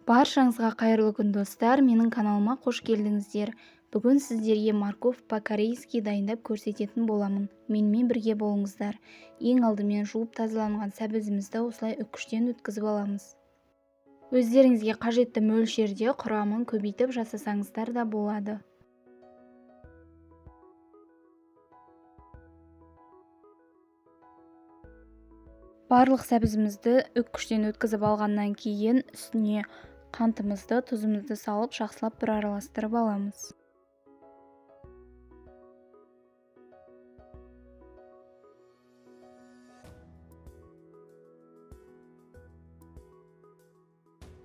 Баршаңызға қайырлы күн, достар! Менің каналыма қош келдіңіздер. Бүгін сіздерге морковь по-корейски дайындап көрсететін боламын. Менімен бірге болыңыздар. Ең алдымен жуып тазаланған сәбізімізді осылай үккіштен өткізіп аламыз. Өздеріңізге қажетті мөлшерде құрамын көбейтіп жасасаңыздар да болады. Барлық сәбізімізді үккіштен өткізіп алғаннан кейін үстіне қантымызды, тұзымызды салып, жақсылап бір араластырып аламыз.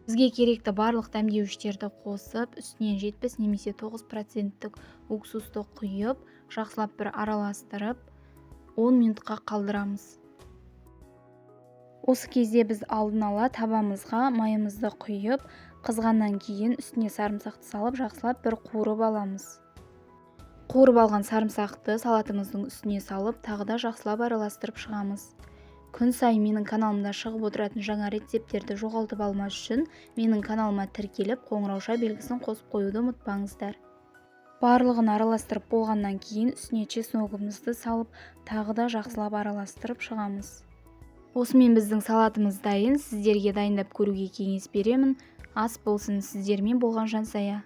Бізге керекті барлық дәмдеуіштерді қосып, үстінен 70 немесе 9%-тік уксусты құйып, жақсылап бір араластырып, 10 минутқа қалдырамыз. Осы кезде біз алдын ала табамызға майымызды құйып, қызғаннан кейін үстіне сарымсақты салып, жақсылап бір қуырып аламыз. Қуырып алған сарымсақты салатымыздың үстіне салып, тағы да жақсылап араластырып шығамыз. Күн сайын менің каналымда шығып отыратын жаңа рецепттерді жоғалтып алмас үшін менің каналыма тіркеліп, қоңырауша белгісін қосып қоюды ұмытпаңыздар. Барлығын араластырып болғаннан кейін үстіне чесногымызды салып, тағы да жақсылап араластырып шығамыз. Осымен біздің салатымыз дайын. Сіздерге дайындап көруге кеңес беремін. Ас болсын. Сіздермен болған Жансая.